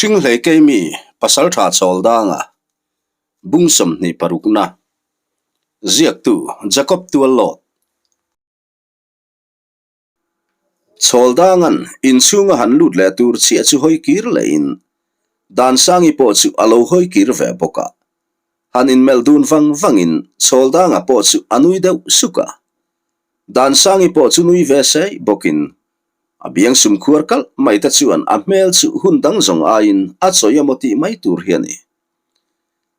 Hringhlei Keimi Pasaltha Chawldanga Bung 26na Ziaktu Jacob Tuallawt Chawldanga'n inchhunga han lut leh tur chiah chu hawi kir lehin Dansangi pawh chu a lo hawi kir ve bawk a. Han inmelh dun vang vangin Chawldanga pawh chu a nui deuh suk a. Dansangi pawh chu nui ve sei bawkin a biang sum khuar kalh mai te chuan a hmel chu hun dang zawng aiin a chawi emaw tih mai tur hi a ni.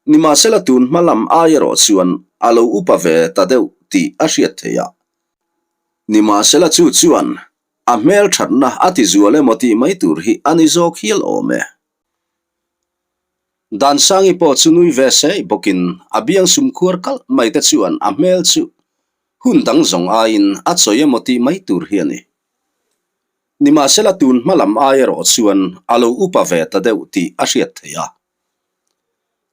Nimahsela tun hma lam ai erawh chuan a lo upa ve ta deuh tih a hriat theih a. Nimahsela chu chuan a hmel thatna a ti zual emaw tih mai tur hi a ni zawk hial awm e. Dansangi pawh chu nui ve sei bawkin a biang sum khuar kalh mai te chuan a hmel chu hun dang zawng aiin a chawi emaw tih mai tur hi a ni. Nimahsela tun hma lam ai erawh chuan a lo upa ve ta deuh tih a hriat theih a.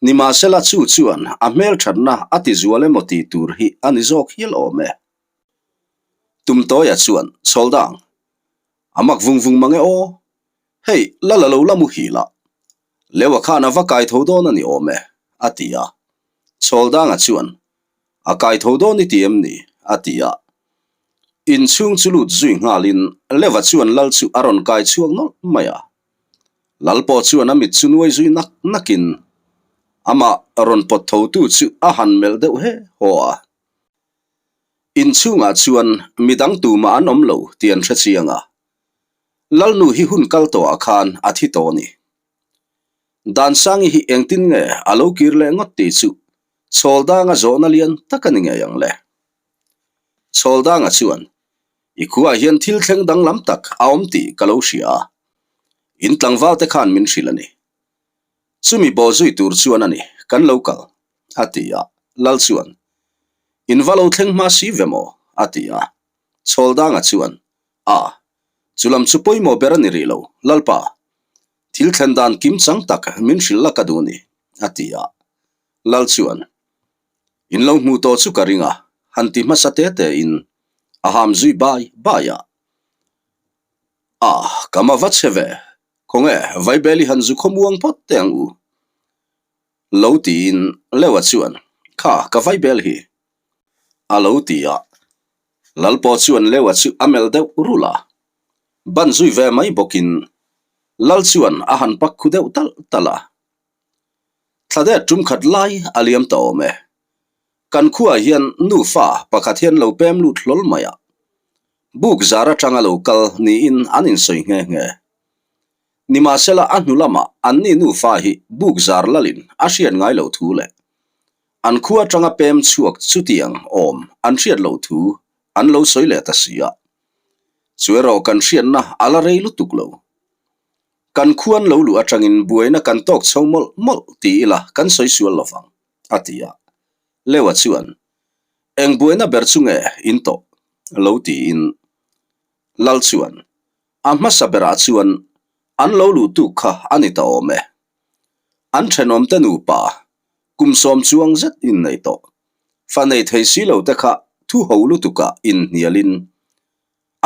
Nimahsela chu chuan a hmel thatna a ti zual emaw tih tur hi a ni zawk hial awm e. Tumtawia chuan, Chhawldang, a mak vung vung mang e aw. Hei, lal a lo la muhil a. Leua khan a va kai tho dawn a ni awm e, a ti a. Chhawldanga chuan, A kai tho dawn i ti em ni? a ti a. Inchhung chu lut zui nghalin Leua chuan lal chu a rawn kai chhuak nawlh mai a. Lal pawh chuan a mit chu nuai zui nak nakin amah rawn pawt thotu chu a han melh deuh he haw a. Inchhungah chuan midang tumah an awm lo tih an hre chiang a. Lalnu hi hun kal tawhah khan a thi tawh a ni. Dansangi hi engtin nge a lo kir leh ngawt tih chu Chhawldanga zawhna lian tak a ni ngei ang le. Chhawldanga chuan, I khuaah hian thil thleng danglam tak a awm tih ka lo hria a, in tlangval te khan min hrilh a ni. Chumi bawh zui tur chuan a ni, kan lo kal, a ti a. Lal chuan, In va lo thleng hma si ve maw? a ti a. Chhawldanga chuan, A, chu lam chu pawimawh ber a ni rih lo, Lalpa. Thil thlen dan kim chang tak min hrilh la ka duh ni, a ti a. Lal chuan, In lo hmuh tawh chu ka ring a, han ti hmasa te te in a ham zui bai bai a. A, ka ma va che ve, khawnge Vaibeli han zu khawmuang phawt teh ang u. Lo tiin Leua chuan, Kha, ka Vaibel hi. A lo ti a. Lal pawh chuan Leua chu a melh deuh rulh a. Ban zui ve mai bawkin Lal chuan a han pak khu deuh talh talh a. Thladet tum khat lai a liam ta awm e. Kan khuaah hian nufa pakhat hian lo pem lut hlawl mai a. Buk zar atanga lo kal niin an insawi nghe nghe. Nimahsela a hnu lamah anni nufa hi buk zar lalin a hriat ngai lo thu leh an khua atanga pem chhuak chutiang awm an hriat loh thu an lo sawi leh ta si a. Chu erawh kan hriatna a la rei lutuk lo. Kan khuan lo luh atangin buaina kan tawk chho mawlh mawlh ti ila kan sawi sual lo vang, a ti a. Leua chuan, Eng buaina ber chu nge in tawh? lo tiin Lal chuan, A hmasa berah chuan an lo luh tuk kha a ni ta awm e. An thenawmte nupa kum sawm chuang zet innei tawh. Fa nei thei si lo te kha thu ho lutukah inhnialin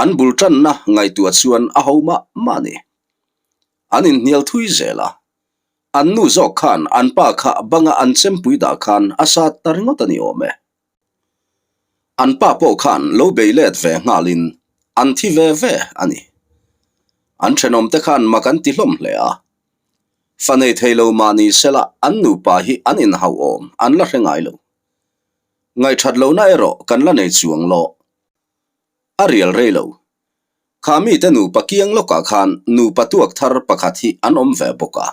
An bul tanna ngaihtuah chuan a ho mah mah a ni. An inhnial thui zel a, an nu zawk khan an pa kha banga an chempui dah khan a sat ta ringawt a ni awm e. An pa pawh khan lo bei let ve nghalin an thi ve ve a ni. An thenawmte khan mak an ti hlawm hle a. Fa nei thei lo mah ni sela an nupa hi an inhauhawm an la hre ngai lo. Ngaihthat lohna erawh kan la nei chuang lawh. A rial rei lo. Kha mite nupa kiang lawkah khan nupa tuak thar pakhat hi an awm ve bawk a.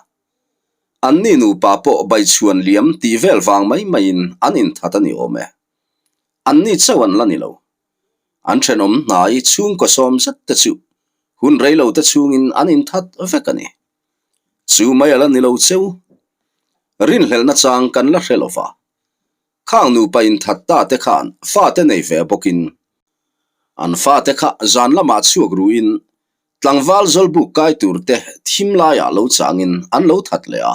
Anni nupa pawh baichhuan liam tih vel vang mai maiin an inthat a ni awm e. Anni chauh an la ni lo. An thenawm hnai chhungkaw sawm zet te chu hun rei lo te chhungin an inthat vek a ni. Chu mai a la ni lo cheu. Rinhlelhna chang kan la hre lo va. Khang nupa inthat ta te khan fate nei ve bawkin an fate kha zan lamah chhuak ruin tlangval zawlbuk kai tur te thim laiah lo changin an lo that leh a.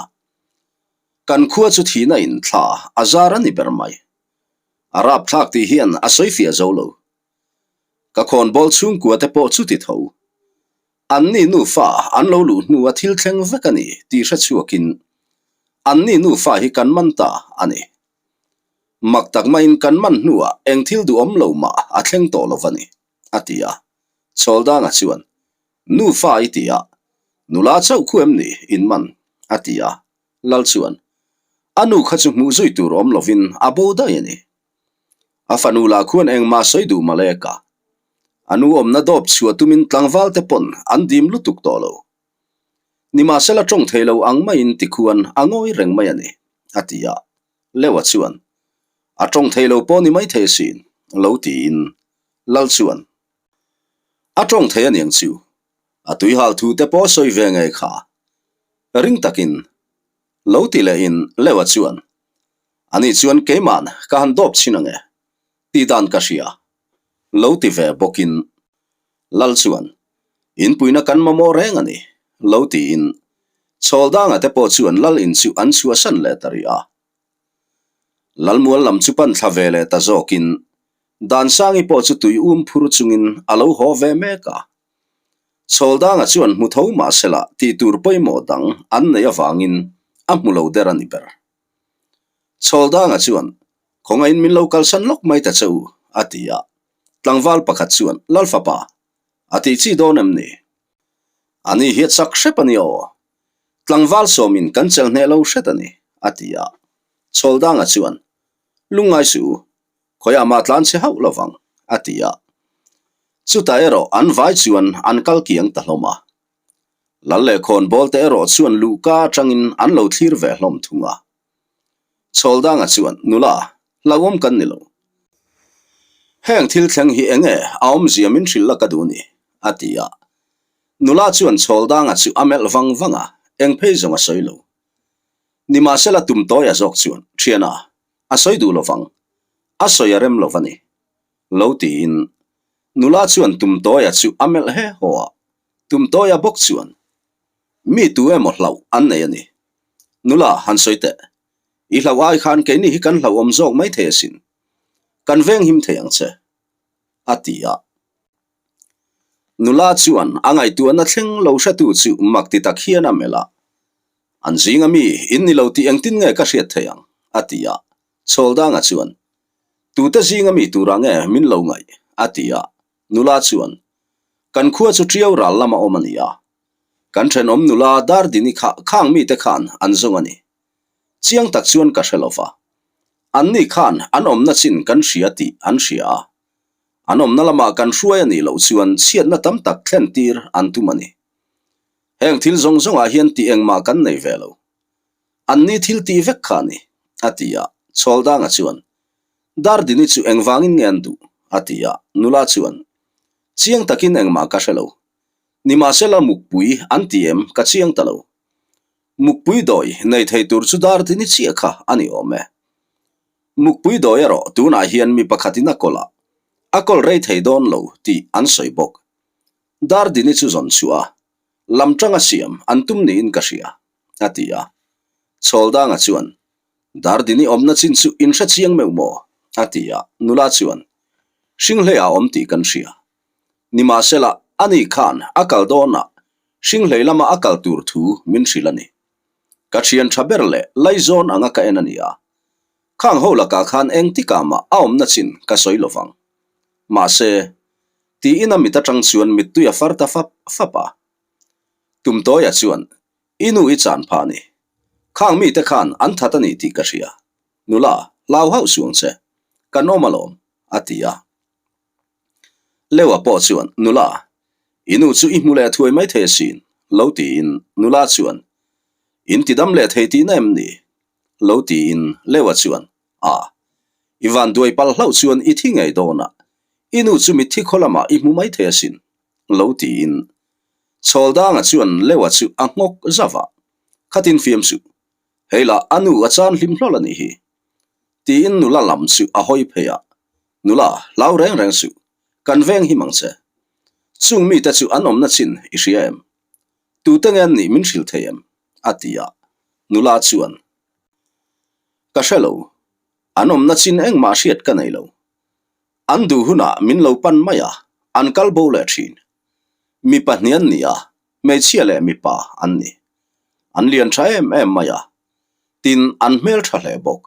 Kan khua chu thihna in thla a zar a ni ber mai. A rapthlak tih hian a sawi fiah zo lo. Ka khawnbawl chhungkua te pawh chuti tho. Anni nufa an lo luh hnua thil thleng vek a ni tih hre chhuakin anni nufa hi kan man ta a ni. Mak tak maiin kan man hnuah eng thil duhawm lo mah a thleng tawh lo va ni, a ti a. Chhawldanga chuan, Nufa i ti a, nula chauh khu em ni in man? a ti a. Lal chuan, A nu kha chu hmuh zui tur awm lovin a bo daih a ni. A fanu lah khuan engmah sawi duh malek a. A nu awmna dawp chhuah tumin tlangval te pawn an dim lutuk tawh lo. Nimahsela tawng thei lo ang maiin tikhuan a ngawi reng mai a ni, a ti a. Leua chuan, A tawng thei lo pawh ni mai thei asin, lo tiin Lal chuan, A tawng thei aniang chu, a tuihal thu te pawh sawi ve ngei kha. Ring takin lo ti lehin Leua chuan, Ani chuan keima'n ka han dawp chhin ang e, tih dan ka hria. Lo ti ve bawkin Lal chuan, Inpuina kan mamawh reng a ni, lo tiin Chhawldanga te pawh chuan Lal in chu an chhuahsan leh ta rih a. Lalmual lam chu pan thla ve leh ta zawkin Dansangi pawh chu tui um phur chungin a lo haw ve mek a. Chhawldanga chuan hmu tho mahsela tih tur pawimawh dang an neih avangin a hmu lo der a ni ber. Chhawldanga chuan, Khawngain min lo kalsan lawk mai ta che u, a ti a. Tlangval pakhat chuan, Lalfapa, a tih chi dawn em ni? A ni hi a chak hrep a ni aw. Tlangval sawmin kan chelh hneh lo hret a ni, a ti a. Chhawldanga chuan, Lungngai suh u, khawiah mah tlan che hauh lovang, a ti a. Chutah erawh an vai chuan an kal kiang ta hlawm a. Lal leh khawnbawl te erawh chuan luhka atangin an lo thlir ve hlawm thung a. Chhawldanga chuan, Nula, hlauhawm kan ni lo. Heng thil thleng hi enge a awmzia min hrilh la ka duh ni, a ti a. Nula chuan Chhawldanga chu a melh vang vang a, eng phei zawng a sawi lo. Nimahsela tumtawia zawk chuan, Thiana, a sawi duh lovang. A sawi a rem lo va ni. Lo tiin nula chuan tumtawia chu a melh he haw a. Tumtawia bawk chuan, Mi tu emaw hlauh an nei a ni. Nula, han sawi teh. I hlauh ai khan keini hi kan hlauhawm zawk mai thei asin. Kan veng him thei ang che, a ti a. Nula chuan a ngaihtuahna thleng lo hretu chu mak ti tak hian a melh a. An zinga mi in ni lo tih engtin nge ka hriat thei ang? a ti a. Chhawldanga chuan, Tute zinga mi turah nge min lo ngaih? a ti a. Nula chuan, Kan khua chu Ṭiau ral lama awm a ni a. Kan ṭhenawm nula Dardini kha khang mite khan an zawng a ni. Chiang tak chuan ka hre lo va. Anni khan an awmna chin kan hria tih an hria a. An awmna lamah kan hruai a nih loh chuan chhiatna tam tak thlen tir an tum a ni. Heng thil zawng zawngah hian tih engmah kan nei ve lo. Anni thil tih vek kha a ni, a ti a. Chhawldanga chuan, Dardini chu engvangin nge an duh? a ti a. Nula chuan, Chiang takin engmah ka hre lo. Nimahsela mukpui an ti em ka chiang ta lo. Mukpui dawi nei thei tur chu Dardini chiah kha a ni awm e. Mukpui dawi erawh tunah hian mi pakhatin a kawl a, a kawl rei thei dawn lo tih an sawi bawk. Dardini chu zawn chhuah a, lam tanga siam an tum niin ka hria, a ti a. Chhawldanga chuan, Dardini awmna chin chu in hre chiang meuh maw? a ti a. Nula chuan, Hringhleiah a awm tih kan hria. Nimahsela, ani khan a kal dawnah Hringhlei lama a kal tur thu min hrilh a ni. Ka thian tha ber leh laizawn anga ka en a ni a. Khang ho lakah khan engtikah mah a awmna chin ka sawi lo vang. Mahse, tiin a mit atang chuan mittui a far ta fap fap a. Tumtawia chuan, I nu i chan phah a ni. Khang mite khan an that a ni tih ka hria. Nula, hlau hauh suang che. Kan awm alawm, a ti a. Leua pawh chuan, Nula, i nu chu i hmu leh thuai mai thei asin, lo tiin nula chuan, In ti dam leh thei tihna em ni? lo tiin Leua chuan, A, i van duai pal hlauh chuan i thi ngei dawn a, i nu chu mitthi khaw lamah i hmu mai thei asin, lo tiin Chhawldanga chuan Leua chu a nghawk zauh a, Khatin fiam suh, hei lah a nu a chan hlim hlawl a nih hi, tiin nula lam chu a hawi phei a, Nula, hlau reng reng suh, kan veng him ang che. Chung mite chu an awmna chin i hria em? Tute nge an nih min hrilh thei em? a ti a, nula chuan, Ka hre lo, an awmna chin engmah hriat ka nei lo. An duh hunah min lo pan mai a, an kal bo leh thin. Mipa hnih an ni a, hmeichhia leh mipa an ni. An lian tha em em mai a, tin an hmel tha hle bawk.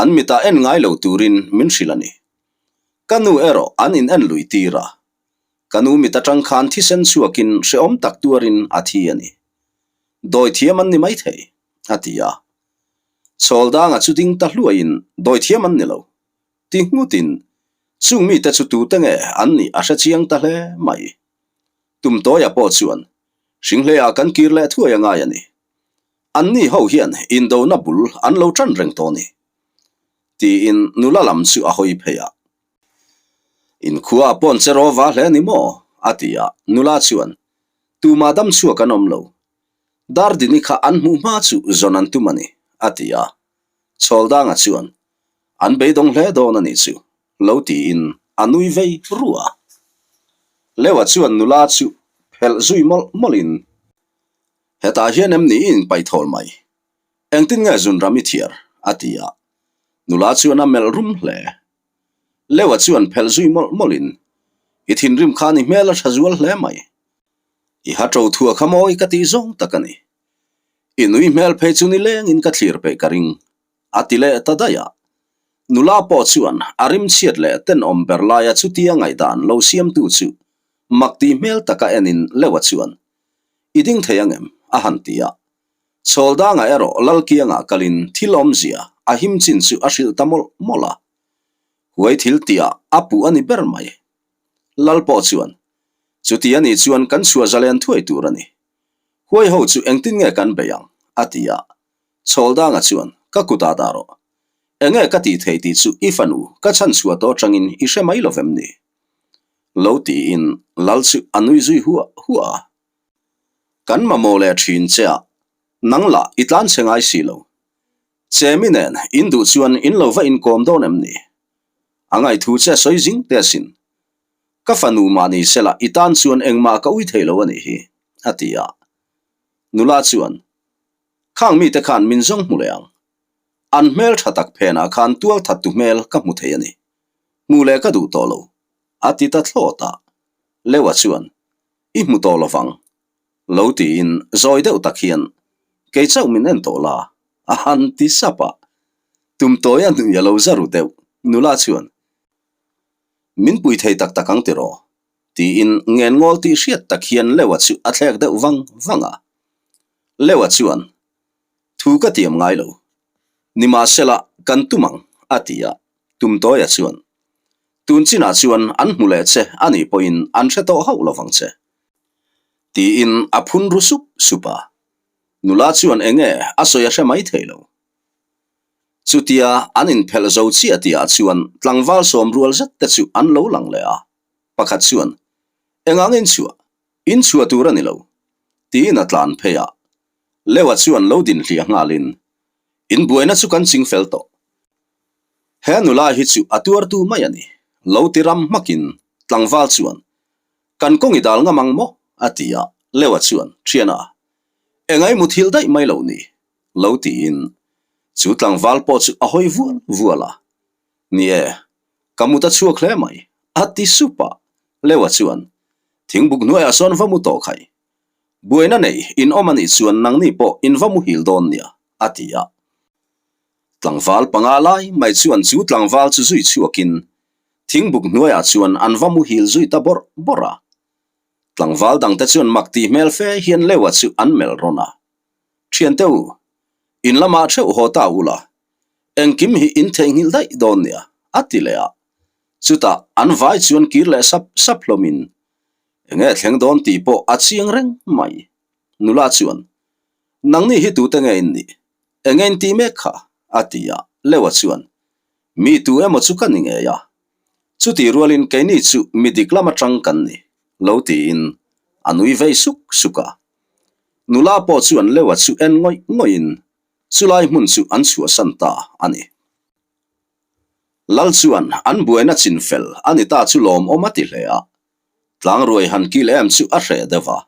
An mitah en ngai lo turin min hrilh a ni. Ka nu erawh an in en lui tir a. Ka nu mit atang khan thisen chhuakin hrehawm tak tuarin a thi a ni. Dawithiam an ni maithei, a ti a. Chhawldanga chu ding ta hluaiin dawithiam an ni lo. Ti nghutin, chung mite chu tute nge an nih a hre chiang ta hle mai. Tumtawia pawh chuan, Hringhleia kan kir leh thuai a ngai a ni. Anni ho hian indona bul an lo tan reng tawh a ni. Tiin nula lam chu a hawi phei a. Inkhua a pawn che rawva hle a ni maw? a ti a, nula chuan, Tumah dam chhuak an awm lo. Dardini kha an hmuh hma chu zawn an tum a ni, a ti a. Chhawldanga chuan, An beidawng hle dawn a nih chu, lo tiin a nui vei ruah a. Leua chuan nula chu phelh zui mawlh mawlhin, Hetah hian em ni i inpaithawl mai? Engtin nge zunram i thiar? a ti a. Nula chuan a melh rum hle. Leua chuan phelh zui mawlh mawlhin, I thinrim khan i hmel a tha zual hle mai. I ha ṭo thua kha mawi ka tih zawng tak a ni. I nui hmel phei chu nilengin ka thlir peih ka ring, a ti leh ta daih a. Nula pawh chuan a rimchhiat leh tenawm ber laia chutia ngaihdan lo siamtu chu mak tih hmel taka enin Leua chuan, I ding thei angem? a han ti a. Chhawldangah erawh Lalkiangah kalin thil awmzia a him chin chu a hrilh ta mawlh mawlh a. Huai thil tihah a puh a ni ber mai. Lal pawh chuan, Chuti a nih chuan kan chhuah zalen thuai tur a ni. Huai ho chu engtin nge kan bei ang? a ti a. Chhawldanga chuan, Ka kutah dah rawh. Enge ka tih thei tih chu i fanu ka chhan chhuah tawh atangin i hre mai lovem ni? Lo tiin Lal chu a nui zui huah huah a. Kan mamawh leh thin che a, nang lah i tlan chhe ngai si lo. Chemi nen in duh chuan in lo va inkawm dawn em ni? A ngaihthu che sawi zing te asin. Ka fanu mahni sela i tan chuan engmah ka ui thei lo a nih hi, a ti a. Nula chuan, Khang mite khan min zawng hmu leh ang. An hmel tha tak phenah khan tual thattu hmel ka hmu thei a ni. Hmu leh ka duh tawh lo, a ti ta thlawt a. Leua chuan, I hmu tawh lovang, lo tiin zawi deuh tak hian, Kei chauh min en tawh la, a han ti sap a. Tumtawi a nui a lo za ru deuh, nula chuan, Min pui thei tak tak ang tiraw? tiin ngengawl tih hriat tak hian Leua chu a thlek deuh vang vang a. Leua chuan, Thu ka tiam ngai lo. Nimahsela, kan tum ang, a ti a. Tumtawia chuan, Tun chinah chuan an hmu leh che a nih pawhin an hre tawh hauh lovang che. Tiin a phun ru sup sup a. Nula chuan eng nge a sawi a hre mai thei lo. Chutia an inphelh zo chiah tihah chuan tlangval sawm rual zet te chu an lo lang leh a, pakhat chuan, Engah nge inchhuah? Inchhuah tur a ni lo. Tiin a tlan phei a. Leua chuan lo din hliah nghalin, Inbuaina chu kan ching fel tawh. He nula hi chu a tuartu mai a ni. Lo ti ram hmakin tlangval chuan, Kan kawng i dal ngam ang maw? a ti a. Leua chuan, Thiana, engai muthilh daih mai lo ni? Lo tiin chu tlangval pawh chu a hawi vual vual a. Ni e, ka mut a chhuak hle mai, a ti sup a. Leua chuan, Thingbuk hnuaiah sawn va mu tawh khai. Buaina nei in awm a nih chuan nangni pawh in va muhil dawn nia, a ti a. Tlangval panga lai mai chuan chu tlangval chu zui chhuakin thingbuk hnuaiah chuan an va muhil zui ta bawrh bawrh a. Tlangval dangte chuan mak tih hmel fe hian Leua chu an melh rawn a. Thiante u, in lamah theuh haw ta ula, engkim hi in theihnghilh daih dawn nia, a ti leh a. Chutah an vai chuan kir leh sap sap hlawmin Enge thleng dawn tih pawh a chiang reng mai. Nula chuan, Nangni hi tute nge in nih? Enge in tih mek kha? a ti a. Leua chuan, Mi tu emaw chu ka ni ngei a. Chutih rualin keini chu mi dik lam atang kan ni, lo tiin a nui vei suk suk a. Nula pawh chuan Leua chu en ngawih ngawihin chulai hmun chu an chhuahsan ta a ni. Lal chuan an buaina chin fel a ni ta chu lawmawm a ti hle a, tlangruai han kil em chu a hreh deuh a.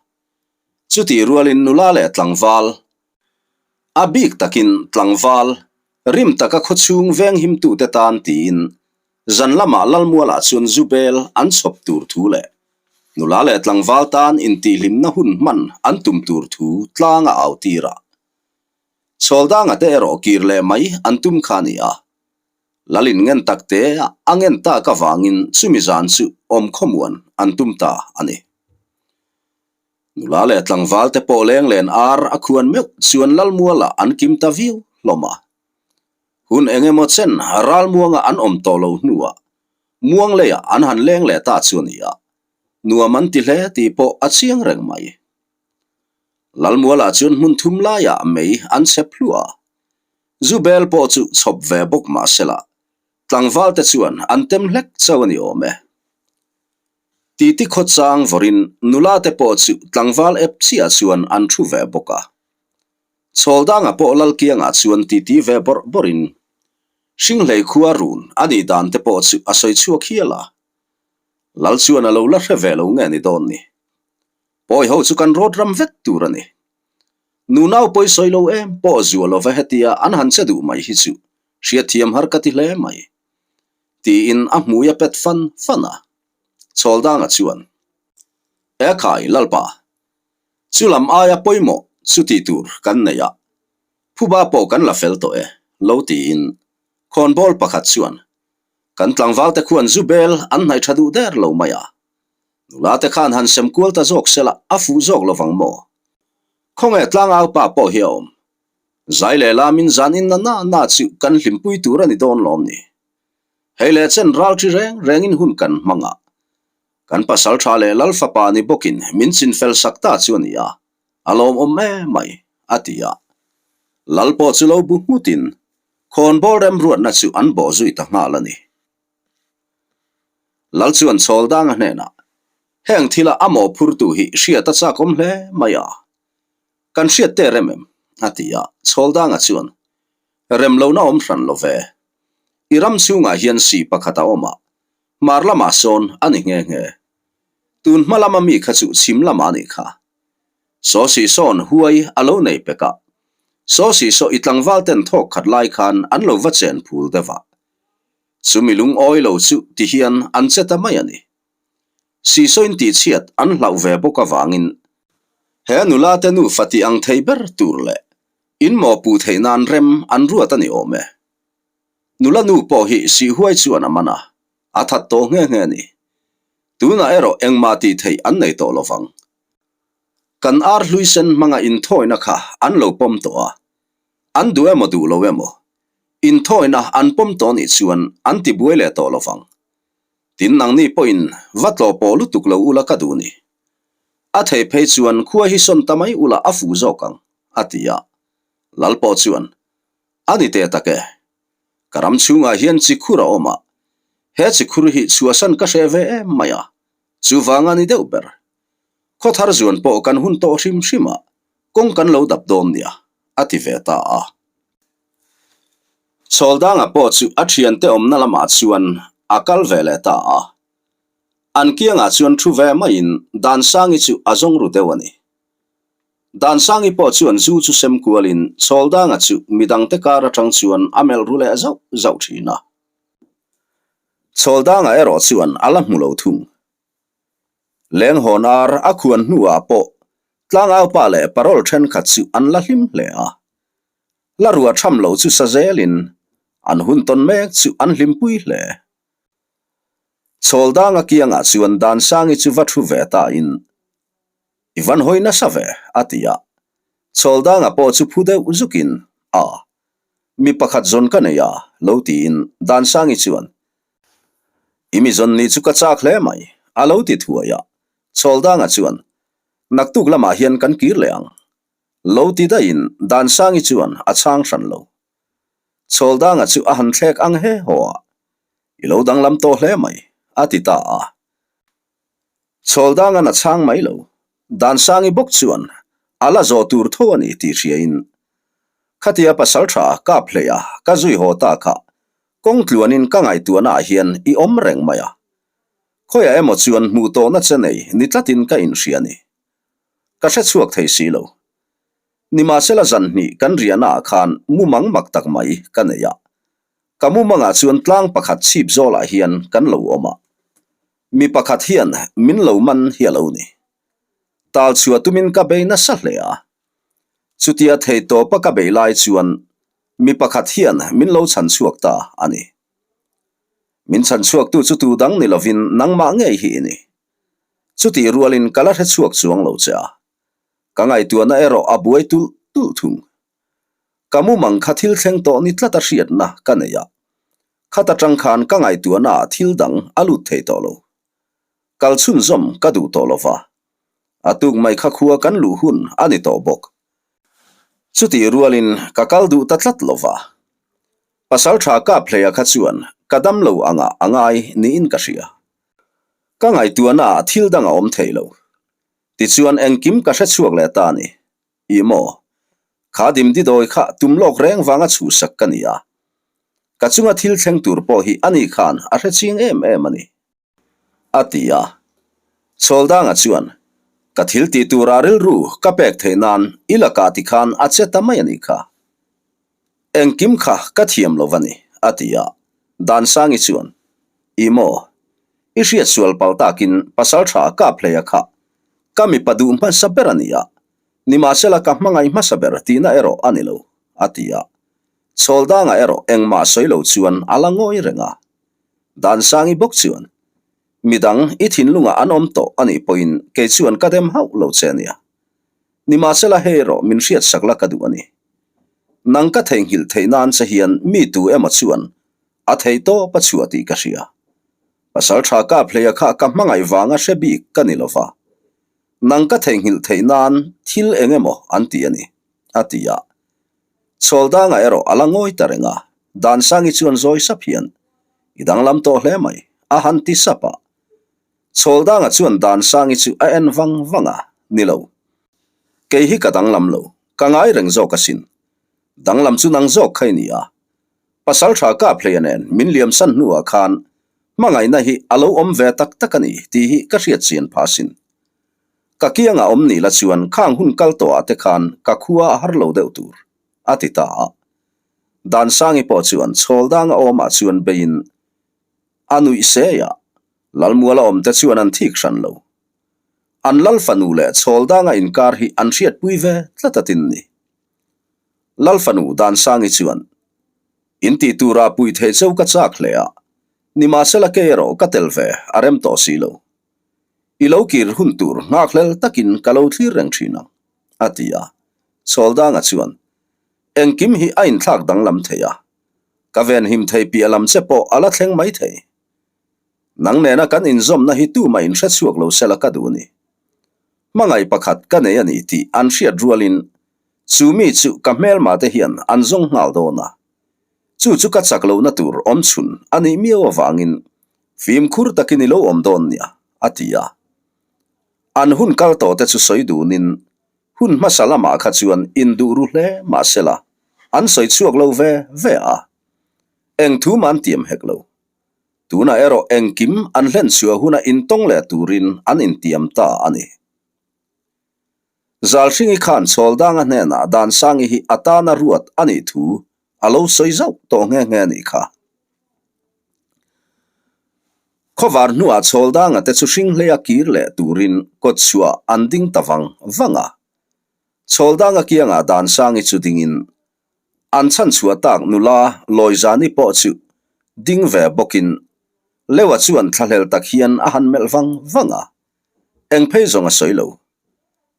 Chutih rualin nula leh tlangval, a bik takin tlangval, rim taka khawchhung venghimtute tan tiin zan lamah Lalmualah chuan zu bel an chhawp tur thu leh. Nula leh tlangval tan intihhlimna hun hman an tum tur thu tlang a au tir a. Chhawldanga te erawh kir leh mai an tum kha a ni a. Lalin ngen tak te a ngen tak avangin chumi zan chu awm khawmuan an tum ta a ni. Nula leh tlangval te pawh leng len ar a khuan meuh chuan Lalmualah an kim ta viau hlawm a. Hun eng emaw chen ralmuanga an awm tawh lo hnuah muang leiah an han leng leh ta chu a ni a, nuam an ti hle tih pawh a chiang reng mai. Lalmualah chuan hmun thum laiah mei an chhep hluah a, zu bel pawh chu chhawp ve bawk mah sela tlangval te chuan an tem hlek chauh a ni awm e. Titi khawchang vawrin nula te pawh chu tlangval ep chiah chuan an thu ve bawk a. Chhawldanga pawh Lalkianga chuan titi ve bawrh bawrhin Hringhlei khua run a nih dan te pawh chu a sawi chhuak hial a. Lal chuan a lo la hre ve lo nge ni dawn ni. Pawi ho chu kan rawt ram vek tur a ni. Nunau pawi sawi lo em pawh zuah lova hetia an han che duh mai hi chu hriatthiam har ka ti hle mai. Tiin a hmui a pet fan fan a. Chhawldanga chuan, Ekhai Lalpa, Chu lam aia pawimawh chu tih tur kan nei a, phuba pawh kan la fel tawh e, lo tiin khawnbawl pakhat chuan kan tlangvalte khuan zu bel an hnaih tha duh der lo mai a, nula te khan han sem kual ta zawk sela a fuh zawk lovang maw? Khawnge tlangau pa pawh hi a awm? Zai leh lamin zan in na na na chu kan hlimpui tur a ni dawn lawm ni? Hei leh chen ral thi reng rengin hun kan hmang a, Kan pasal tha leh lal fapa ni bawkin min chinfel sak ta chu a ni a, a lawmawm em mai, a ti a. Lal pawh chu lo bu nghutin khawnbawl remruatna chu an bawh zui ta nghal a ni. Lal chuan Chhawldanga hnenah, Heng thila a mawhphurtu hi hriat a chakawm hle mai a, kan hriat te rem em? a ti a. Chhawldanga chuan, Rem lohna awm hran lo ve. I ram chhungah hian si pakhat a awm a, Hmar lamah sawn a ni nghe nghe. Tun hma lama mi kha chu chhim lamah a nih kha. Saw si sawn huai a lo nei pek a. Saw si saw i tlangval ten thawk khat lai khan an lo va chen phul deuh a. Chumi lungawi lo chu ti hian an che ta mai a ni. Sisawin tihchhiat an hlauh ve bawk avangin he nula te nufa tih ang thei ber tur leh in mawhpuh theih nan rem an ruat a ni awm e. Nula nu pawh hi sihhuai chuan a man a, a that tawh nghe nghe a ni. Tunah erawh engmah tih theih an nei tawh lovang. Kan ar hlui sen hmanga inthawina kha an lo pawm tawh a, an duh emaw duh lo emaw, inthawina an pawm tawh nih chuan an ti buai leh tawh lovang. Tin nangni pawhin va tlawh pawh lutuk lo ula ka duh ni. A thei phei chuan khua hi sawn ta mai ula a fuh zawk ang, a ti a. Lal pawh chuan, A ni teh tak e. Ka ram chhungah hian chikhur a awm a, he chikhur hi chhuahsan ka hreh ve em mai a, chuvang a ni deuh ber. Khawthar zuan pawh kan hun tawh hrim hrim a, kawng kan lo dap dawn nia, a ti ve ta a. Chhawldanga pawh chu a thiante awmna lamah chuan a kal ve leh ta a. An kiangah chuan thu ve maiin Dansangi chu a zawng ru deuh a ni. Dansangi pawh chuan zu chu sem kualin Chhawldanga chu midangte kar atang chuan a melh ru leh zauh zauh thin a. Chhawldanga erawh chuan a la hmu lo thung. Lenghawn ar a khuan hnuah pawh tlangaupa leh parol thenkhat chu an la hlim hle a. La rua tham lo chu sa zelin an hun tawn mek chu an hlimpui hle. Chhawldanga kiangah chuan Dansangi chu va thu ve tain I van hawi nasa ve, a ti a. Chhawldanga pawh chu phu deuh zukin, A, mi pakhat zawn ka nei a, lo tiin Dansangi chuan, I mi zawn nih chu ka chak hle mai, a lo ti thuai a. Chhawldanga chuan, Naktuk lamah hian kan kir leh ang, lo ti daihin Dansangi chuan a chhang hran lo. Chhawldanga chu a han thlek ang he haw a, I lo danglam tawh hle mai, a ti ta a. Chhawldangan a chhang mai lo. Dansangi bawk chuan a la zawh tur tho a ni tih hriain khatia pasal tha kap hleih a ka zui haw ta kha kawng tluanin ka ngaihtuahna ah hian i awm reng mai a. Khawiah emaw chuan hmuh tawhna che nei ni tlatin ka inhria a ni. Ka hre chhuak thei si lo. Nimahsela zan hnih kan riahna ah khan mumang mak tak mai ka nei a. Ka mumangah chuan tlang pakhat chhip zawlah hian kan lo awm a. Mi pakhat hian min lo man hi a lo ni. Tal chhuah tumin ka bei nasa hle a. Chutia theihtawpa ka bei lai chuan mi pakhat hian min lo chhan chhuak ta a ni. Min chhan chhuaktu chu tu dang ni lovin nangmah ngei hi i ni. Chutih rualin ka la hre chhuak chuang lo che a. Ka ngaihtuahna erawh a buai tulh tulh thung. Ka mumang kha thil thleng tawh ni tlat a hriatna ka nei a. Khat atang khan ka ngaihtuahna ah thil dang a lut thei tawh lo. Kal chhunzawm ka duh tawh lo va. A tuk mai kha khua kan luh hun a ni tawh bawk. Chutih rualin ka kal duh ta tlat lo va. Pasaltha Kaphleia kha chuan ka dam lo angah a ngai niin ka hria. Ka ngaihtuahna ah thil dang a awm thei lo. Tichuan engkim ka hre chhuak leh ta a ni. Ih maw? Kha dimdidawi kha tum lawk reng vanga chhuhsak ka ni a. Ka chunga thil thleng tur pawh hi ani khan a hre ching em em a ni. A ti a. Chhawldanga chuan, Ka thil tih turah rilru ka pek theih nan i lakah ti khan a che ta mai a nih kha. Engkim kha ka thiam lo va ni, a ti a. Dansangi chuan, Ih maw? I hriat sual pal takin Pasaltha Kaphleia kha ka mipa duh hmasa ber a ni a, nimahsela ka hmangaih hmasa ber tihna erawh a ni lo, a ti a. Chhawldanga erawh engmah sawi lo chuan a la ngawi reng a. Dansangi bawk chuan, Midang i thinlungah an awm tawh a nih pawhin kei chuan ka dem hauh lo che a nia. Nimahsela hei erawh min hriatsak la ka duh a ni. Nang ka theihnghilh theih nan che hian mi tu emaw chuan a thei tawp a chhuah tih ka hria. Pasal tha Kaphleia kha ka hmangaih vanga hre bik ka ni lova. Nang ka theihnghilh theih nan thil eng emaw an ti a ni, a ti a. Chhawldanga erawh a la ngawi ta reng a, Dansangi chuan zawi sap hian, I danglam tawh hle mai, a han ti sap a. Chhawldanga chuan Dansangi chu a en vang vang a, Ni lo. Kei hi ka danglam lo, ka ngai reng zawk asin. Danglam chu nang zawk kha i ni a. Pasal tha Kaphleia nen min liamsan hnuah khan hmangaihna hi a lo awm ve tak tak a ni tih hi ka hriat chian phah asin. Ka kiangah awm ni la chuan khang hun kal tawhah te khan ka khua a har lo deuh tur, a ti ta a. Dansangi pawh chuan chhawldanga awmah chuan beiin a nuih sei a, Lalmuala awmte chuan an thik hran lo. An lal fanu leh chhawldanga inkar hi an hriatpui ve tlat a tin ni. Lal fanu Dansangi chuan, In tih turah pui thei cheu ka chak hle a, nimahsela kei erawh ka tel ve a rem tawh si lo. I lo kir hun tur nghakhlel takin ka lo thlir reng thin ang, a ti a. Chhawldanga chuan, Engkim hi a inthlak danglam thei a, ka venhim thei piah lam che pawh a la thleng mai thei. Nang nena kan inzawmna hi tumah inhre chhuak lo sela ka duh a ni. Hmangaih pakhat ka nei a ni tih an hriat rualin chu mi chu ka hmelma te hian an zawng nghal dawn a. Chu chu ka chak lohna tur awm chhun a nih miau avangin fimkhur takin i lo awm dawn nia, a ti a. An hun kal tawh te chu sawi dunin hun hmasa lamah kha chuan induh ru hle mah sela an sawi chhuak lo ve ve a. Eng thu mah an tiam hek lo. Tunah erawh engkim an hlen chhuah huna intawng leh turin an intiam ta a ni. Zalhringi khan Chhawldanga hnenah Dansangi hi a tana ruat a nih thu a lo sawi zauh tawh nghe nghe a nih kha. Khawvar hnuah Chhawldanga te chu hringhleia kir leh turin kawtchhuah an ding ta vang vang a. Chhawldanga kiangah Dansangi chu dingin An chhanchhuah tak nula Lawizani pawh chu ding ve bawkin Leua chuan thlahlel tak hian a han melh vang vang a, eng phei zawng a sawi lo.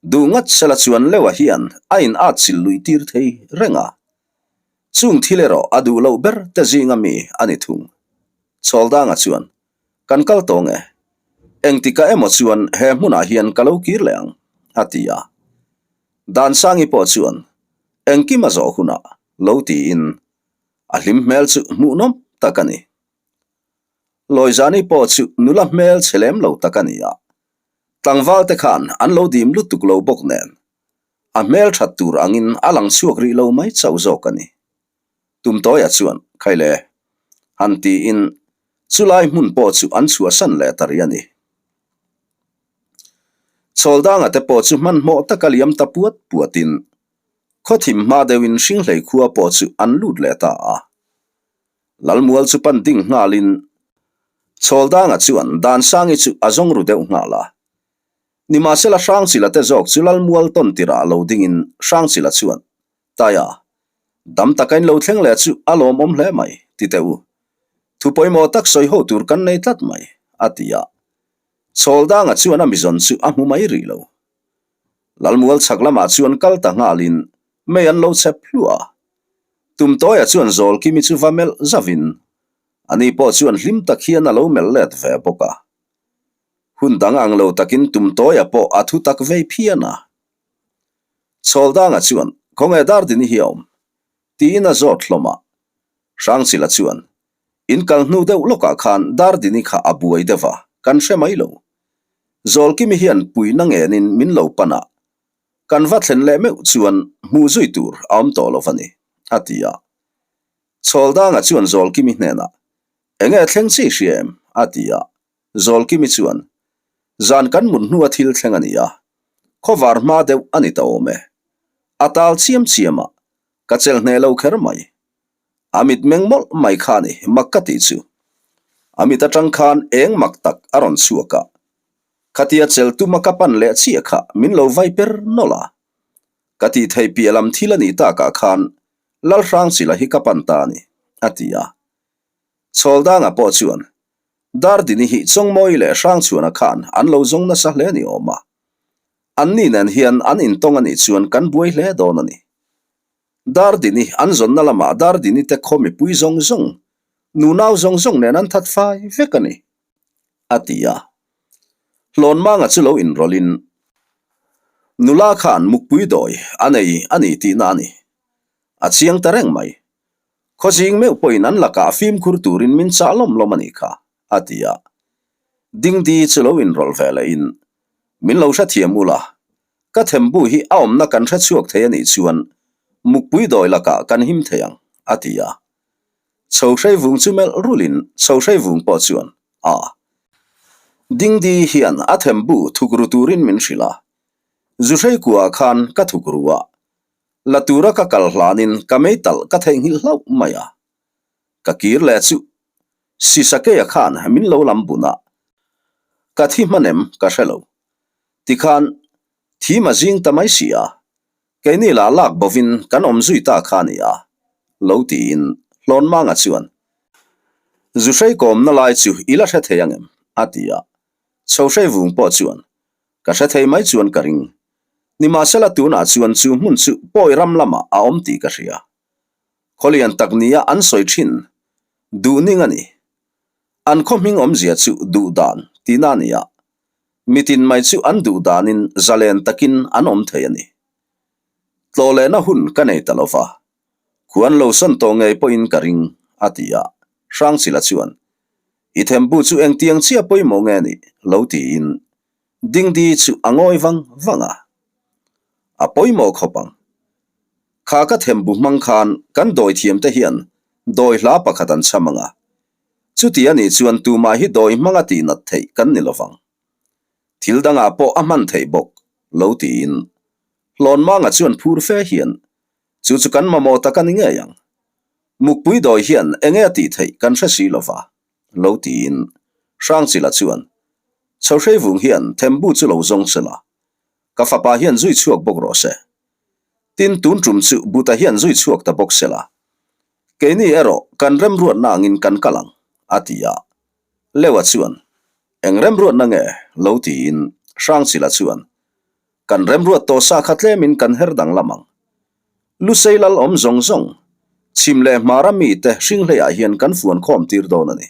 Duh ngat sela chuan Leua hian a in at chilh luih tir thei reng a, chung thil erawh a duh loh ber te zinga mi a ni thung. Chhawldanga chuan, Kan kal tawng e. Engtikah emaw chuan he hmunah hian ka lo kir leh ang, a ti a. Dansangi pawh chuan engkim a zawh hunah lo tiin a hlim hmel chu hmuhnawm tak a ni. Lawizani pawh chu nula hmel chhe lem lo tak a ni a, tlangval te khan an lo dim lutuk lo bawk nen a hmel that tur angin a lang chhuak rih lo mai chauh zawk a ni. Tumtawia chuan, Khaile, han tiin chulai hmun pawh chu an chhuahsan leh ta rih a ni. Chhawldanga te pawh chu hmanhmawh taka liam ta puat puatin khawthim hma deuhin Hringhlei khua pawh chu an lut leh ta a. Lalmual chu pan ding nghalin. Chhawldanga chuan Dansangi chu a zawng ru deuh nghal a. Nimahsela Hrangchila te zawk chu Lalmual tawn tirah lo dingin Hrangchila chuan, Taia, dam taka in lo thleng leh chu a lawmawm hle mai, ti teh u. Thu pawimawh tak sawi ho tur kan nei tlat mai, a ti a. Chhawldanga chuan a mizawn chu a hmu mai rih lo. Lalmual chhak lamah chuan kal ta nghalin mei an lo chep hluah a. Tumtawia chuan Zawlkimi chu va melh zavin ani pawh chuan hlim tak hian a lo melh let ve bawk a. Hun dang ang lo takin Tumtawia pawh a thu tak vei phian a. Chhawldanga chuan, Khawnge Dardini hi a awm? tiin a zawt hlawm a. Hrangchila chuan, In kal hnu deuh lawkah khan Dardini kha a buai deuh a, kan hre mai lo. Zawlkimi hian puihna ngenin min lo pan a, kan va thlen leh meuh chuan hmuh zui tur a awm tawh lo va ni, a ti a. Chhawldanga chuan Zawlkimi hnenah, Enge thleng chi hria em? a ti a. Zawlkimi chuan, Zan kan mut hnua thil thleng a ni a, khawvar hma deuh a ni ta awm e. A tal chiam chiam a, ka chelh hneh lo kher mai. A mit meng mawlh mai kha a ni, mak ka tih chu. A mit atang khan eng mak tak a rawn chhuak a. Khatia chelh tuma ka pan leh chiah kha min lo vai per nawlh a. Ka tih theih piah lam thil a nih takah khan Lalhrangchila hi ka pan ta a ni, a ti a. Chhawldanga pawh chuan Dardini hi Chawngmawi leh Hrangchhuana khan an lo zawng nasa hle ni awm a. Anni nen hian an intawng a nih chuan kan buai hle dawn a ni. Dardini an zawnna lamah Dardini te khaw mipui zawng zawng, nunau zawng zawng nen an that fai vek a ni, a ti a. Hlawnmanga chu lo inrawlhin, Nula khan mukpui dawi a nei a ni tihna a ni. A chiang ta reng mai. Khawzing meuh pawhin an lakah fimkhur turin min chah lawm lawm a nih kha, a ti a. Dingdi chu lo inrawlh ve lehin, Min lo hrethiam ula, ka thembu hi a awmna kan hre chhuak thei a nih chuan mukpui dawi lakah kan him thei ang, a ti a. Chhohrei vung chu melh rulin Chhohrei vung pawh chuan, A. Dingdi hian a thembu thuk ru turin min hrilh a. Zuhrei kuaah khan ka thuk ru a, La tura ka kal hlanin ka meitalh ka theihnghilh hlauh mai a. Ka kir leh chu Sisakeia khan min lo lam bun a, ka thi hman em ka hre lo. Tikhan thim a zing ta mai si a, keini lah lak bovin kan awm zui ta kha a ni a, lo tiin Hlawnmanga chuan, Zuhrei kawmna lai chu i la hre thei angem? a ti a. Chhohrei vung pawh chuan, Ka hre thei mai chuan ka ring. Nimahsela tunah chuan chu hmun chu pawi ram lamah a awm tih ka hria. Khawlian tak nia an sawi thin duh ning a ni. An khaw hming awmzia chu duh dan tihna a ni a, mitin mai chu an duh danin zalen takin an awm thei a ni. Tlawh lehna hun ka nei ta lova, khuan lo sawn tawh ngei pawhin ka ring, a ti a. Hrangchila chuan, I thembu chu engtiang chiah pawimawh nge nih? lo tiin Dingdi chu a ngawi vang vang a. A pawimawh khawp ang. Kha ka thembu hmang khan kan dawi thiam te hian dawi hla pakhat an chham ang a. Chuti a nih chuan tumah hi dawi hmanga tihnat theih kan ni lovang. Thil dangah pawh a hman theih bawk, lo tiin Hlawnmanga chuan phur fe hian chu chu kan mamawh tak a ni ngei ang. Mukpui dawi hian enge a tih theih kan hre si lova, lo tiin Hrangchila chuan Chhohrei vung hian thembu chu lo zawng sela, ka fapa hian zui chhuak bawk rawh se. Tin, tun tum chu Buta hian zui chhuak ta bawk sela, keini erawh kan remruatna angin kan kal ang, a ti a. Leua chuan, Eng remruatna nge? lo tiin Hrangchila chuan, Kan remruat tawh sa kha tlemin kan her danglam ang. Lusei lal awm zawng zawng, chhim leh hmara mite hringhleiah hian kan fuan khawm tir dawn a ni.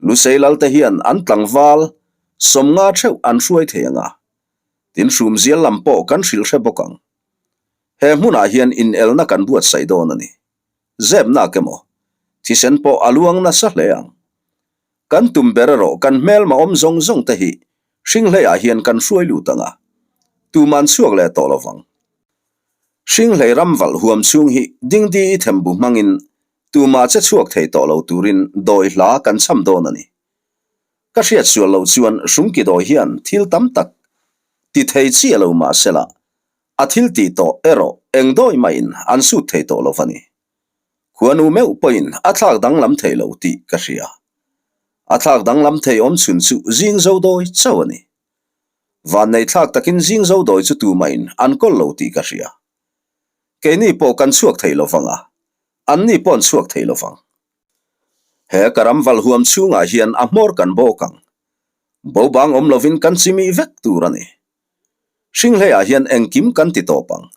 Lusei lalte hian an tlangval sawmnga theuh an hruai thei ang a, tin hrumzial lam pawh kan hrilh hre bawk ang. He hmunah hian inelna kan buatsaih dawn a ni. Zepnak emaw, thisen pawh a luang nasa hle ang. Kan tum ber erawh kan hmelma awm zawng zawng te hi Hringhleiah hian kan hruai lut ang a, tuman chhuak leh tawh lo vang. Hringhlei ram valh huam chhung hi dingdi i thembu hmangin tumah che chhuak thei tawh lo turin dawi hla kan cham dawn a ni. Ka hriat sual loh chuan Hrungki dawi hian thil tam tak ti thei chiah lo mah sela, a thil tih tawh erawh eng dawi mahin an sut thei tawh lo va ni. Khuanu meuh pawhin a thlak danglam thei lo tih ka hria. A thlak danglam thei awm chhun chu zing zo dawi chauh a ni. Vannei thlak takin zing zo dawi chu tumahin an kawl lo tih ka hria. Keini pawh kan chhuak thei lo vang a, anni pawh an chhuak thei lo vang. He ka ram val huam chhungah hian a hmawr kan bawk ang. Bobang awm lovin kan chimih vek tur a ni. Hringhleiah hian engkim kan ti tawp ang.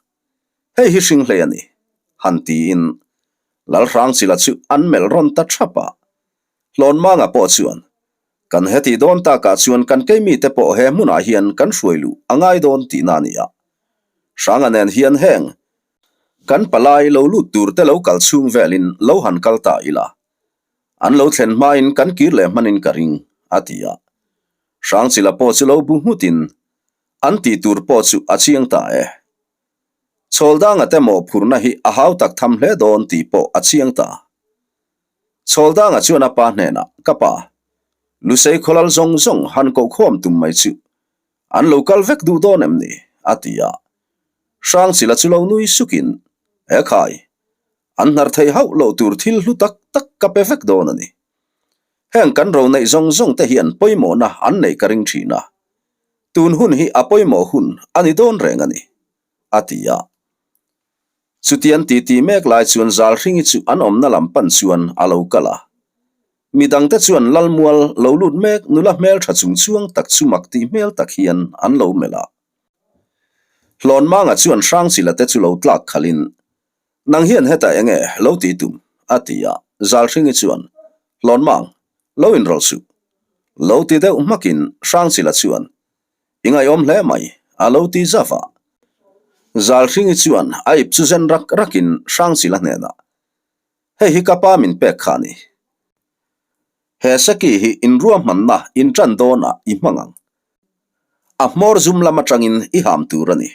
Hei hi hringhlei a ni, han tiin Lalhrangchila chu an melh rawn ta thap a. Hlawnmanga pawh chuan, Kan hetih dawn takah chuan kan keimite pawh he hmunah hian kan hruai luh a ngai dawn tihna a ni a. Hranga nen hian heng kan palai lo lut turte lo kal chhung velin lo han kal ta ila. An lo thlen hmain kan kir leh hmanin ka ring, a ti a. Hrangchila pawh chu lo bu nghutin an tih tur pawh chu a chiang ta e. Chhawldanga te mawhphurhna hi a hau tak tham hle dawn tih pawh a chiang ta. Chhawldanga chuan a pa hnenah, Ka pa, Lusei khawlal zawng zawng han kohkhawm tum mai chu an lo kal vek duh dawn em ni? a ti a. Hrangchila chu lo nui sukin, He khai, an hnar theih hauh loh tur thil hlu tak tak ka pe vek dawn a ni. Heng kan ro neih zawng zawng te hian pawimawhna an neih ka ring thin a, tun hun hi a pawimawh hun a ni dawn reng a ni, a ti a. Chutian titi mek lai chuan Zalhringi chu an awmna lam pan chuan a lo kal a. Midangte chuan Lalmual lo lut mek nula hmeltha chung chuang tak chu mak tih hmel tak hian an lo melh a. Hlawnmanga chuan Hrangchila te chu lo tlak khalhin, Nang hian hetah eng nge lo ti tum? a ti a. Zalhringi chuan, Hlawnmang, lo inrawlh suh. Lo ti deuh hmakin Hrangchila chuan, I ngaihawm hle mai, a lo ti zauh a. Zalhringi chuan a ip chu zen rak rakin Hrangchila hnenah, Hei hi ka pa min pek kha a ni. He seki hi inruahmanna inṭan dawnah i hmang ang. A hmawr zum lam aṭangin i ham tur a ni.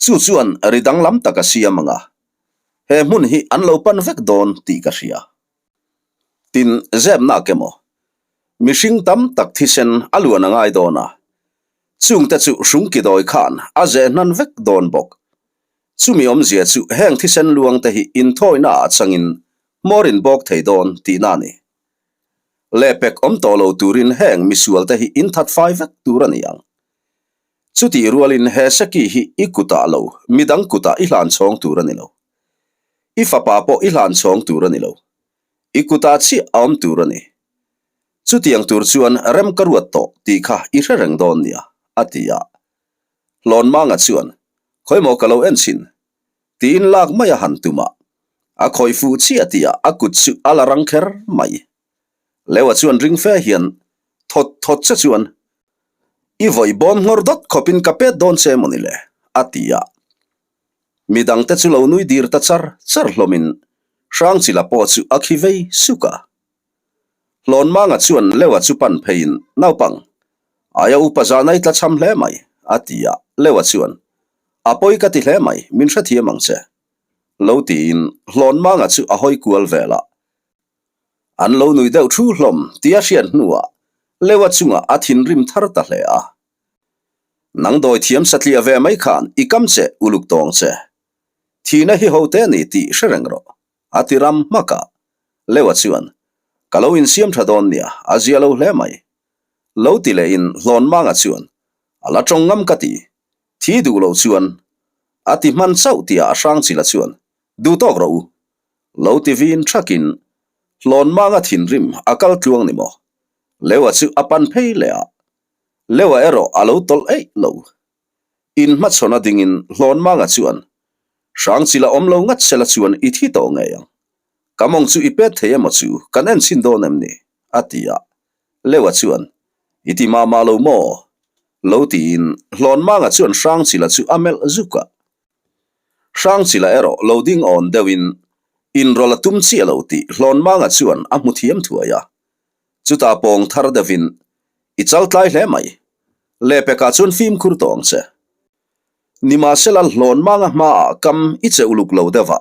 Chu chuan ri danglam tak a siam ang a, he hmun hi an lo pan vek dawn tih ka hria. Tin, zepnak emaw, mihring tam tak thisen a luan a ngai dawn a, chungte chu hrungkidawi khan a zeh hnan vek dawn bawk. Chumi awmzia chu heng thisen luangte hi inthawina ah changin hmawr in bawk thei dawn tihna a ni. Lehpek awm tawh lo turin heng misualte hi inthat fai vek tur a ni ang. Chutih rualin he seki hi i kutah lo, midang kutah i hlan chhawng tur a ni lo. I fapa pawh i hlan chhawng tur a ni lo. I kutah chiah a awm tur a ni. Chutiang tur chuan rem ka ruat tawh tih kha i hre reng dawn nia, a ti a. Hlawnmanga chuan, Khawimaw ka lo en chhin, tiin lak mai a han tum a. A khawih fuh chiah tihah a kut chu a la rang kher mai. Leua chuan ring fe hian thawt thawt che chuan, I vawi bawm nghawr dawt khawpin ka pet dawn che maw ni le? a ti a. Midangte chu lo nui dir ta char char hlawmin Hrangchila pawh chu a khi vei suk a. Hlawnmanga chuan Leua chu pan pheiin, Naupang, aia upa zan ai tla cham hle mai, a ti a. Leua chuan, A pawi ka ti hle mai, min hrethiam ang che. Lo tiin Hlawnmanga chu a hawi kual vel a. An lo nui deuh thu hlawm tih a hriat hnuah Leua chungah a thinrim thar ta hle a. Nang dawi thiam satliah ve mai khan i kam che uluk tawng che. Thihna hi ho te ni tih hre reng rawh, a ti ram hmak a. Leua chuan, Ka lo insiam tha dawn nia, a zia lo hle mai. Lo ti lehin Hlawnmanga chuan, A la tawng ngam ka ti. Thi duh lo chuan a ti hman chauh tihah a Hrangchila chuan, Duh tawk rawh u. Lo ti vin thakin Hlawnmanga thinrim a kal tluang ni maw? Leua chu a pan phei leh a, Leua erawh a lo tawlh eih lo. In hmachhawn a dingin Hlawnmanga chuan, Hrangchila awm lo ngat sela chuan i thi tawh ngei ang. Ka mawng chu i pet thei emaw chu kan en chhin dawn em ni? a ti a. Leua chuan, I ti mah mah lo maw? Lo tiin Hlawnmanga chuan Hrangchila chu a melh zuk a. Hrangchila erawh lo ding awn deuhin inrawlh a tum chiah lo tih Hlawnmanga chuan a hmu thiam thuai a. Chutah pawng thar deuhin, I chal tlai hle mai. Lehpekah chuan fimkhur tawh ang che. Nimahsela Hlawnmanga hmaah kam i che uluk lo deuh a,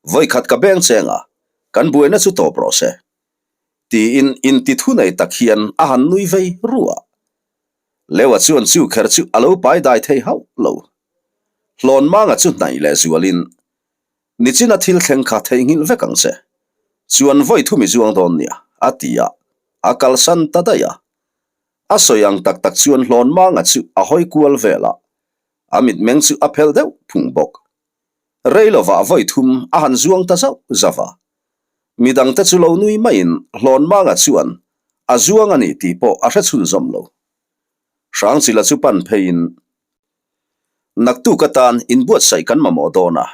vawikhat ka beng cheng a, kan buaina chu tawp rawh se. Tiin inti thu nei tak hian a han nui vei ruah. Leua chuan chu kher chu a lo pai dai thei hauh lo. Hlawnmanga chu hnaih leh zualin, Nichina thil thleng kha theihnghilh vek ang che. Chuan vawi thumi zuang dawn nia, a ti a. A kalsan ta daih a. A sawi ang tak tak chuan Hlawnmanga chu a hawi kual vel a, a mitmeng chu a phelh deuh phung bawk. Rei lovah vawi thum a han zuang ta zauh zauh a. Midangte chu lo nui maiin Hlawnmanga chuan a zuang a ni tih pawh a hre chhunzawm lo. Hrangchila chu pan pheiin, Naktuk atan inbuatsaih kan mamawh dawn a,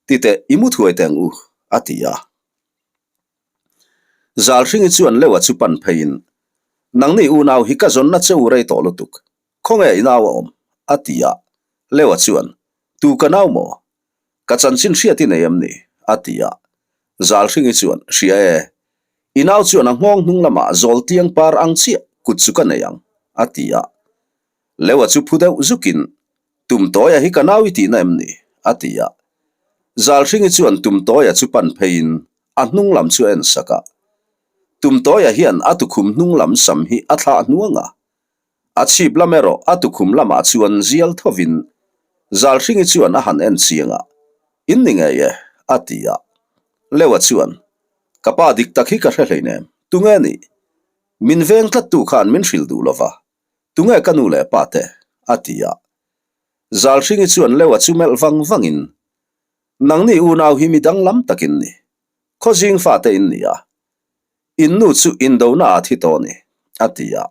titeh i mu thuai teng u, a ti a. Zalhringi chuan Leua chu pan pheiin, Nangni unau hi ka zawnna che u rei tawh lutuk, khawnge i nau a awm? a ti a. Leua chuan, Tu ka nau maw? Ka chanchin hriat i nei em ni? a ti a. Zalhringi chuan, Hria e, i nau chuan a nghawng hnung lamah zawl tiang par ang chiah kut chu ka nei ang, a ti a. Leua chu phu deuh zukin, Tumtawia hi ka nau i tihna em ni? a ti a. Zalhringi chuan Tumtawia chu pan pheiin a hnung lam chu a en sak a. Tumtawia hian a tukhum hnung lam sam hi a thlah hnuang a. A chhip lam erawh a tukhum lamah chuan zial thovin Zalhringi chuan a han en chiang a, In ni ngei e, a ti a. Leua chuan, Ka pa dik tak hi ka hre hleinem, tunge nih? Min veng tlattu khan min hrilh duh lova, Tunge ka nu leh pa te? a ti a. Zalhringi chuan Leua chu melh vang vangin, Nangni unau hi mi danglam takin ni. Khawzing fate in ni a. In nu chu indona ah thi tawh ni, a ti a.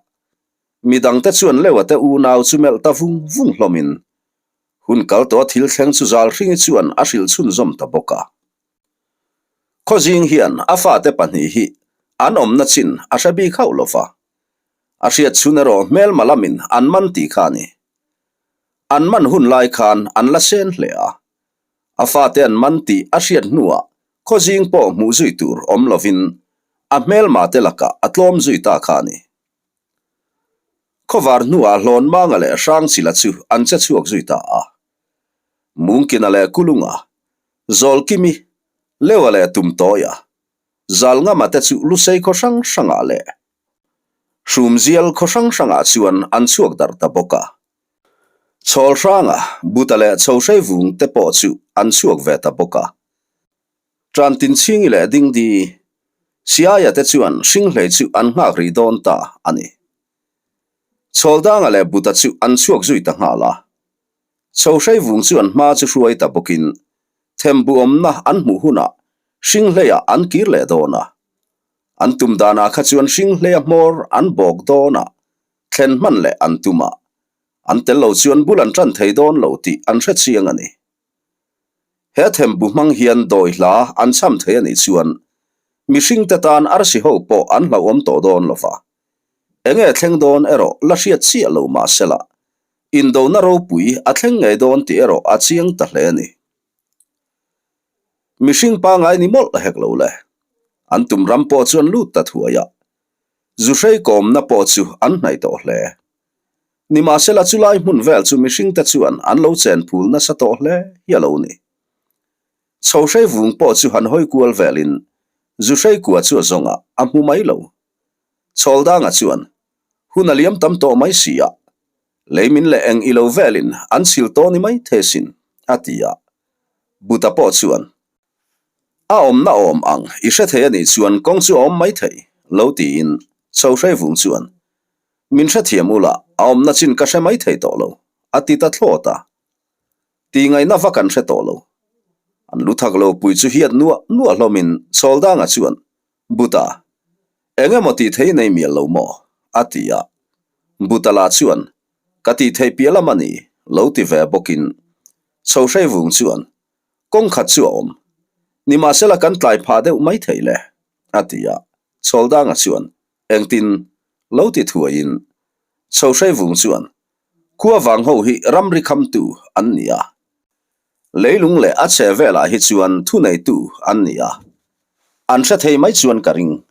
Mi dangte chuan Leua te unau chu melh ta vung vung hlawmin, hun kal tawh a thil thleng chu Zalhringi chuan a hrilh chhunzawm ta bawk a. Khawzing hian a fate pahnih hi an awmna chin a hre bik hauh lo va. A hriat chhun erawh hmelma lamin an man tih kha a ni. An man hun lai khan an la sen hle a. A fate an man tih a hriat hnuah khawzing pawh hmuh zui tur awm lovin a hmelma te lakah a tlawm zui ta kha a ni. Khawvar hnuah Hlawnmanga leh Hrangchila chu an che chhuak zui ta a. Mungkina leh Kulunga, Zawlkimi, Leua leh Tumtawia, Zalngama te chu Lusei khaw hrang hrangah leh Hrumzial khaw hrang hrangah chuan an chhuak darh ta bawk a. Chhawl hranga Buta leh Chhohrei vung te pawh chu an chhuak ve ta bawk a. Tantinchhingi leh Dingdi, Siaia te chuan Hringhlei chu an nghak rih dawn ta a ni. Chhawldanga leh Buta chu an chhuak zui ta nghal a. Chhohrei vung chu an hma chu hruai ta bawkin thembu awmna an hmuh hunah Hringhleiah an kir leh dawn a. An tum danah kha chuan Hringhleia hmawr an bawk dawn a, thlen hman leh an tum a. An tel lo chuan bul an tan thei dawn lo tih an hre chiang a ni. He thembu hmang hian dawi hla an cham thei a nih chuan mihringte tan arsi ho pawh an hlauhawm tawh dawn lo va. Enge thleng dawn erawh la hriat chiah lo mah sela, indona ropui a thleng ngei dawn tih erawh a chiang ta hle a ni. Mihring pangai ni mawlh hek lo le. An tum ram pawh chu an lut ta thuai a. Zuhrei kawmna pawh chu an hnaih tawh hle. Nimahsela chulai hmun vel chu mihringte chuan an lo chen phul nasa tawh hle hi a lo ni. Chhohrei vung pawh chu han hawi kual velin Zuhrei kua chu a zawng a, a hmu mai lo. Chhawldanga chuan hun a liam tam tawh mai si a, lei min leh eng i lo velin an chhil tawh ni mai the sin, a ti a. Buta pawh chuan, A awmna awm ang i hre thei a nih chuan kawng chu a awm mai thei, lo tiin Chhohrei vung chuan, Min hrethiam ula, a awmna chin ka hre mai thei tawh lo, a ti ta thlawt a. Tih ngaihna vak an hre tawh lo. An lu thak lo pui chu hiat nuah nuah hlawmin Chhawldanga chuan, Buta, eng emaw tih thei nei mial lo maw? a ti a. Buta lah chuan, Ka tih theih piah lam a ni, lo ti ve bawkin Chhohrei vung chuan, Kawng khat chu a awm. Nimahsela kan tlai phah deuh mai thei le, a ti a. Chhawldanga chuan, Engtin? lo ti thuaiin Chhohrei vung chuan, Khua vang ho hi ramri khamtu an ni a. Leilung leh a chhe velah hi chuan thuneitu an ni a. An hre thei mai chuan ka ring.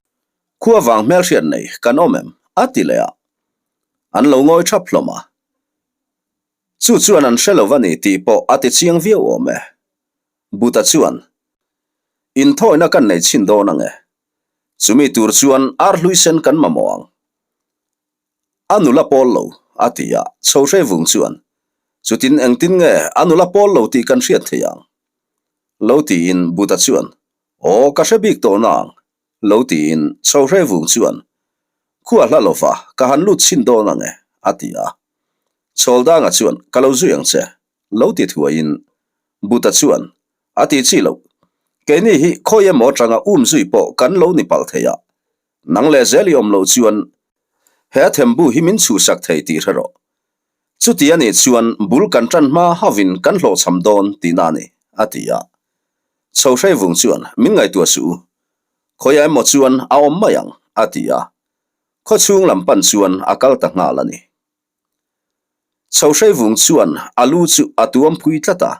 Khua vang hmelhriat nei kan awm em? a ti leh a. An lo ngawi thap hlawm a. Chu chuan an hre lo va ni tih pawh a ti chiang viau awm e. Buta chuan, Inthawina kan nei chhin dawn ang e. Chumi tur chuan ar hlui sen kan mamawh ang. A nula pawl lo, a ti a, Chhohrei vung chuan, Chutin engtin nge a nula pawl lo tih kan hriat thei ang? Lo tiin Buta chuan, Aw, ka hre bik tawh nang, lo tiin Chhohrei vung chuan. Khua hla lova, ka han lut chhin dawn ang e, a ti a. Chhawldanga chuan, Ka lo zui ang che, lo ti thuaiin Buta chuan, A ti chi loh. Keini hi khawi emaw atanga um zui pawh kan lo ni palh thei a. Nang leh zel i awm loh chuan he thembu hi min chhuhsak thei tih hre rawh. Chuti a nih chuan bul kan tan hma hauhin kan hlawhchham dawn tihna a ni, a ti a. Chho Hreivung chuan, Min ngaihtuah suh u. Khawiah emaw chuan a awm mai ang, a ti a. Khawchhung lam pan chuan a kal ta nghal a ni. Chho Hreivung chuan a lu chu a tuam phui tlat a,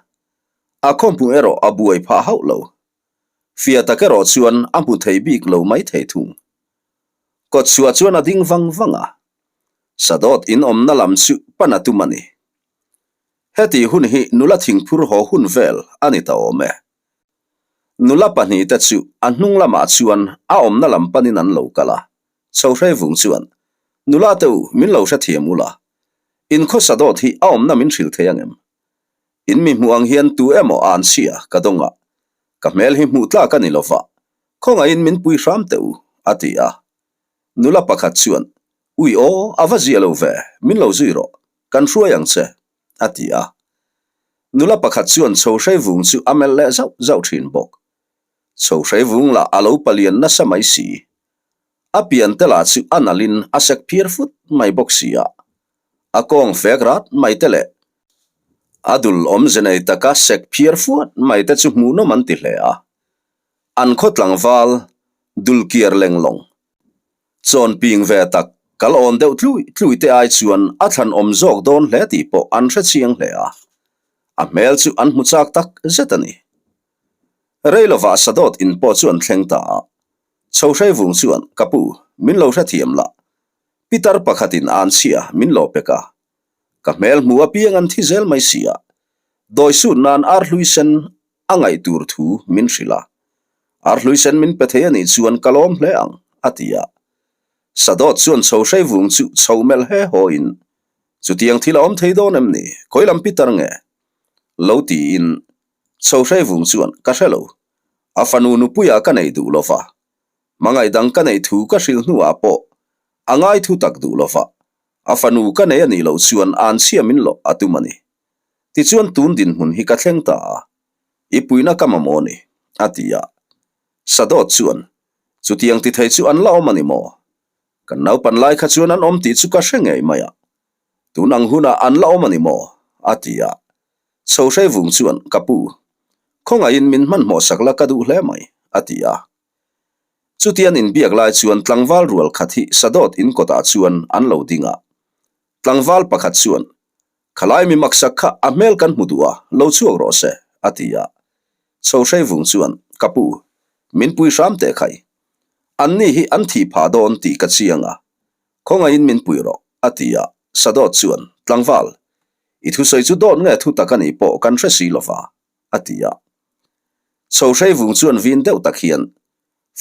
a khawhmuh erawh a buai phah hauh lo. Fia tak erawh chuan a hmu thei bik lo mai thei thung. Kawtchhuah chuan a ding vang vang a, Sadawt in awmna lam chu pan a tum a ni. Heti hun hi nula thingphur haw hun vel a ni ta awm e. Nula pahnihte chu a hnung lamah chuan a awmna lam panin an lo kal a, Chhohrei vung chuan, Nula te u, min lo hrethiam ula. In khaw Sadawt hi a awmna min hrilh thei angem? In mi hmuh ang hian tu emaw an chhia ka dawng a, ka hmel hi hmuh tlak a ni lova, khawngaihin min pui hram teh u, a ti a. Nula pakhat chuan, Ui aw, a va zia lo ve, min lo zui rawh, kan hruai ang che, a ti a. Nula pakhat chuan Chhohrei vung chu a melh leh zauh zauh thin bawk. Chhohrei vung lah a lo palian nasa mai si. A pian te lah chu a nalhin a sek phiar fut mai bawk si a. A kawng fek rat mai te leh a dul awmze nei taka sek phiar fuat mai te chu hmuhnawm an ti hle a. An khaw tlangval dul kiar leng lawng chawn ping ve tak kal awn deuh tlui tlui te ai chuan a thlan awm zawk dawn hle tih pawh an hre chiang hle a. A hmel chu an hmu chak tak zet a ni. Rei lovah Sadawt in pawh chu an thleng ta a. Chhohrei vung chuan, Ka pu, min lo hrethiam lah. Pitar pakhatin an chhia min lo pek a. Ka hmel hmu apiang an thi zel mai si a. Dawi sut nan arhlui sen a ngaih tur thu min hrilh a. Arhlui sen min pe thei a nih chuan ka lawm hle ang, a ti a. Sadawt chuan Chhohrei vung chu chho melh he haw in, Chutiang thil a awm thei dawn em ni? Khawi lam pitar nge? Lo tiin Chhohrei vung chuan, Ka hre lo. A fanu nupuia ka nei duh lova, hmangaih dang ka neih thu ka hrilh hnuah pawh a ngai thu tak duh lova, a fanu ka nei a nih loh chuan an chhia min lawh a tum a ni. Tichuan tun dinhmun hi ka thleng ta a, i puihna ka mamawh ni, a ti a. Sadawt chuan, Chutiang ti thei chu an la awm a ni maw? Kan naupan lai kha chuan an awm tih chu ka hre ngei mai a, tun ang hunah an la awm a ni maw? a ti a. Chhohrei vung chuan, Ka pu, khawngaihin min hmanhmawh sak la ka duh hle mai, a ti a. Chutian inbiak lai chuan tlangval rual khat hi Sadawt in kawtah chuan an lo ding a. Tlangval pakhat chuan, Khalai mi maksak kha a hmel kan hmu duh a, lo chhuak rawh se, a ti a. Chhohrei vung chuan, Ka pu, min pui hram teh khai. Anni hi an thih phah dawn tih ka chiang a, khawngaihin min pui rawh, a ti a. Sadawt chuan, Tlangval, I thusawi chu dawt nge thu tak a nih pawh kan hre si lova, a ti a. Chhohrei vung chuan vin deuh tak hian,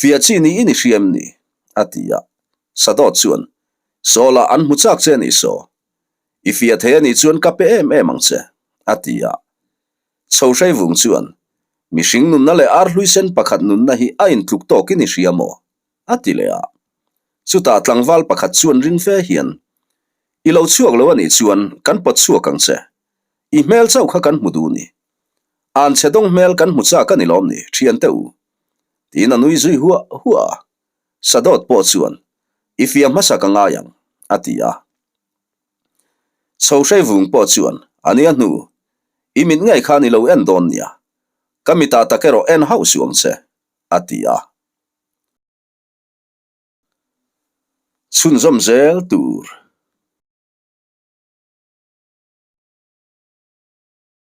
Fiah chi niin i hria em ni? a ti a. Sadawt chuan, Sawlah an hmu chak che a nih saw. I fiah thei a nih chuan ka pe em em ang che, a ti a. Chhohrei vung chuan, Mihring nunna leh arhlui sen pakhat nunna hi a intluk tawkin i hria maw? a ti leh a. Chutah tlangval pakhat chuan ring fe hian, I lo chhuak lo a nih chuan kan pawt chhuak ang che. I hmel chauh kha kan hmu duh ni. An chhe dawng hmel kan hmu chak a ni lawm ni, thiante u. Tiin a nui zui huah huah a. Sadawt pawh chuan, I fia hmasa ka ngai ang, a ti a. Chhohrei vung pawh chuan, A nia hnu, i mit ngei khan i lo en dawn nia. Ka mitah tak erawh en hauh suh ang che, a ti a. Chhunzawm zel tur.